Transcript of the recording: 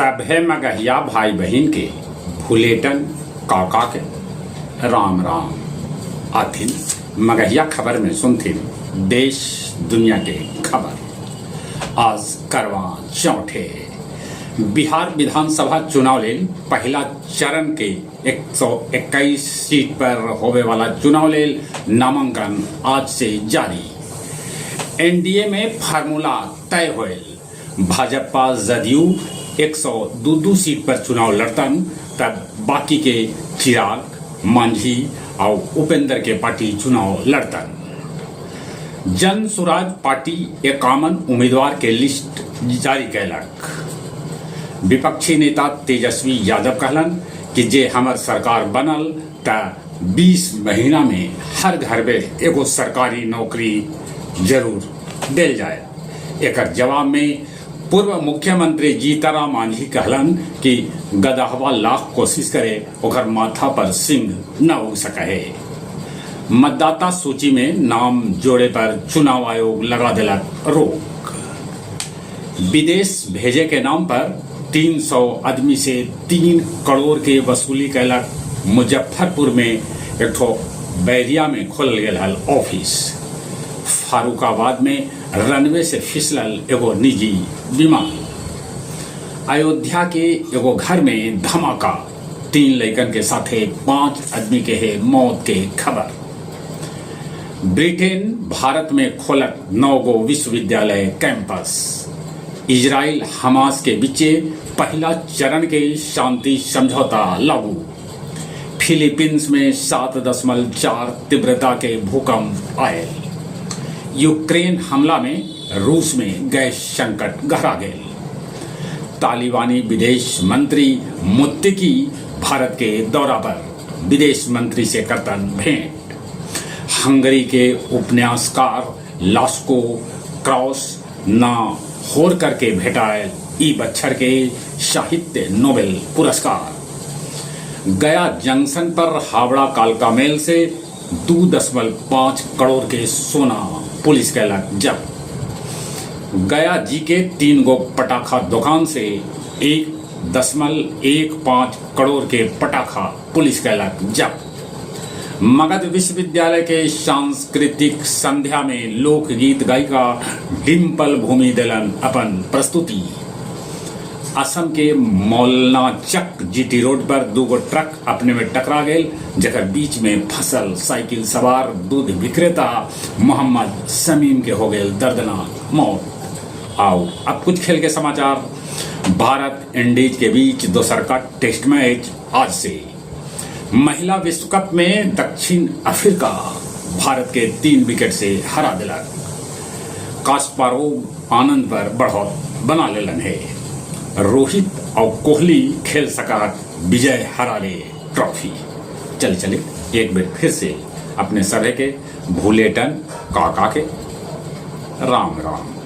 सभे मगहिया भाई बहिन के भुलेटन काका के राम राम। आथिन मगहिया खबर में सुनथिन देश दुनिया के खबर। आज करवा चौथे बिहार विधानसभा चुनाव लेल पहिला चरण के 121 सीट पर होवे वाला चुनाव लेल नामांकन आज से जारी। एनडीए में फार्मूला तय होयल। भाजपा जदयू 102 सीट पर चुनाव लड़तन, तब बाकी के चिराग मांझी और उपेंद्र के पार्टी चुनाव लड़तन। जन सुराज पार्टी 51 उम्मीदवार के लिस्ट जारी कैलक। विपक्षी नेता तेजस्वी यादव कहलन कि जे हमर सरकार बनल त 20 महीना में हर घर में एगो सरकारी नौकरी जरूर देल जाए। एकर जवाब में पूर्व मुख्यमंत्री जीतनराम मांझी कहलन कि गदहवा लाख कोशिश करे, ओकर माथा पर सिंह न उग सके है। मतदाता सूची में नाम जोड़े पर चुनाव आयोग लगा देलक रोक। विदेश भेजे के नाम पर 300 आदमी से 3 करोड़ के वसूली कैलक। मुजफ्फरपुर में एक ठो बैरिया में खोलल गेल हल ऑफिस। फारुखाबाद में रनवे से फिसलल एगो निजी विमान। अयोध्या के एगो घर में धमाका, 3 लइकन के साथे 5 आदमी के है मौत के खबर। ब्रिटेन भारत में खोलत 9 गो विश्वविद्यालय कैंपस। इजराइल हमास के बीचे पहला चरण के शांति समझौता लागू। फिलीपींस में 7.4 तीव्रता के भूकंप आयल। यूक्रेन हमला में रूस में गैस संकट गहरा गेल। तालिबानी विदेश मंत्री मुत्तकी भारत के दौरा पर विदेश मंत्री से करतन भेंट। हंगरी के उपन्यासकार लास्को क्रॉस ना होर करके भेटायल ई बच्छर के साहित्य नोबेल पुरस्कार। गया जंक्शन पर हावड़ा कालका मेल से 2.5 करोड़ के सोना पुलिस कैलक जब्त। गया जी के 3 गो पटाखा दुकान से 1.15 करोड़ के पटाखा पुलिस कैलक जब्त। मगध विश्वविद्यालय के सांस्कृतिक संध्या में लोकगीत गायिका डिम्पल भूमि देलन अपन प्रस्तुति। असम के मौलनाचक जीटी रोड पर 2 गो ट्रक अपने में टकरा गेल, जकर बीच में फसल साइकिल सवार दूध विक्रेता मोहम्मद समीम के हो गेल दर्दनाक मौत। आओ अब कुछ खेल के समाचार। भारत इंडीज के बीच दोसर का टेस्ट मैच आज से। महिला विश्व कप में दक्षिण अफ्रीका भारत के 3 विकेट से हरा दिलक। कास्पारोव आनंद पर बढ़त बना लेलन है। रोहित और कोहली खेल सका विजय हरारे ट्रॉफी। चल चले एक बार फिर से अपने सभे के भूलेटन काका के राम राम।